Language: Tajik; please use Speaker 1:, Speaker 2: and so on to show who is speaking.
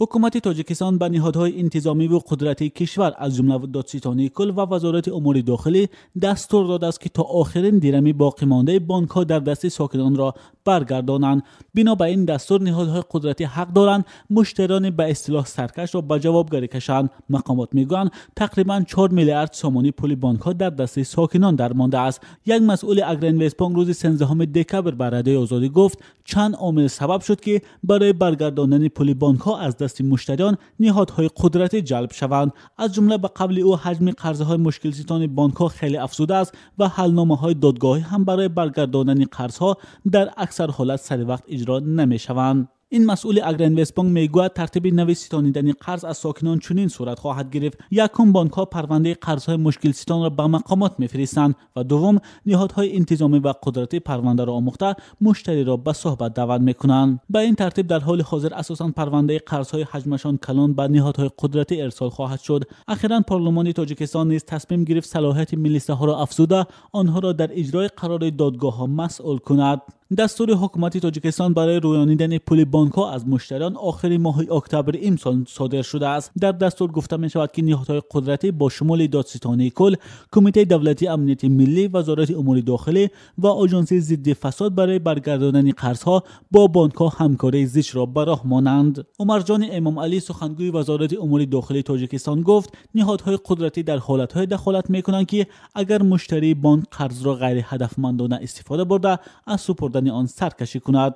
Speaker 1: Ҳукумати Тоҷикистон ба ниҳодҳои интизомӣ ва қудратии кишвар, аз ҷумла Додситонии кул ва Вазорати умури дохилӣ, дастур додааст, ки то охирин дирами боқимондаи бонкҳо дар дасти сокинонро баргардонанд. Бино ба ин дастур, ниҳодҳои қудратӣ ҳақ доранд муштариёни ба истилоҳ саркашро ба ҷавобгарӣ кашанд. Мақомот мегӯянд, тақрибан 4 миллиард сомонӣ пули бонкҳо дар дасти сокинон дармондааст. Як масъули Агроинвестбонк рӯзи 13 декабр ба Радиои Озодӣ гуфт, чанд омил сабаб шуд, ки барои баргардонидани пули бонкҳо аз дасти муштариён ниҳодҳои қудратӣ ҷалб шаванд. Аз ҷумла, ба қавли ӯ, ҳаҷми қарзҳои мушкилситони бонкҳо хеле афзудааст ва ҳалномаҳои додгоҳӣ ҳам барои баргардонидани қарзҳо дар аксар ҳолат сари вақт иҷро намешаванд. Ин масъули Агроинвестбонк мегӯяд, тартиби нави ситонидани қарз аз сокинон чунин сурат хоҳад гирифт. Якум, бонкҳо парвандаи қарзҳои мушкилситонро ба мақомот мефиристанд ва дуввум, ниҳодҳои интизомӣ ва қудратӣ парвандаро омӯхта, муштариро ба суҳбат даъват мекунанд. Ба ин тартиб, дар ҳоли ҳозир асосан парвандаи қарзҳои ҳаҷмашон калон ба ниҳодҳои қудратӣ ирсол хоҳад шуд. Охиран парлумони Тоҷикистон низ тасмим гирифт салоҳияти милисаҳоро афзуда, онҳоро дар иҷрои қарори додгоҳҳо масъул кунад. Дастури ҳукумати Тоҷикистон барои рӯёнидани пули бонкҳо аз муштариён охири моҳи октябри имсол содир шудааст. Дар дастур гуфта мешавад, ки ниҳодҳои қудратӣ бо шумули Додситонии кул, Кумитаи давлатии амнияти миллӣ, Вазорати умури дохилӣ ва Оҷонсии зидди фасод барои баргардонидани қарзҳо бо бонкҳо ҳамкории зичро ба роҳ монанд. Умарҷон Эмомалӣ, сухангӯи Вазорати умури дохилии Тоҷикистон, гуфт, ниҳодҳои қудратӣ дар ҳолатҳое дахолат мекунанд, ки агар муштарии бонк қарзро ғайриҳадафмандона истифода бурда, аз супурдани он саркашӣ кунад.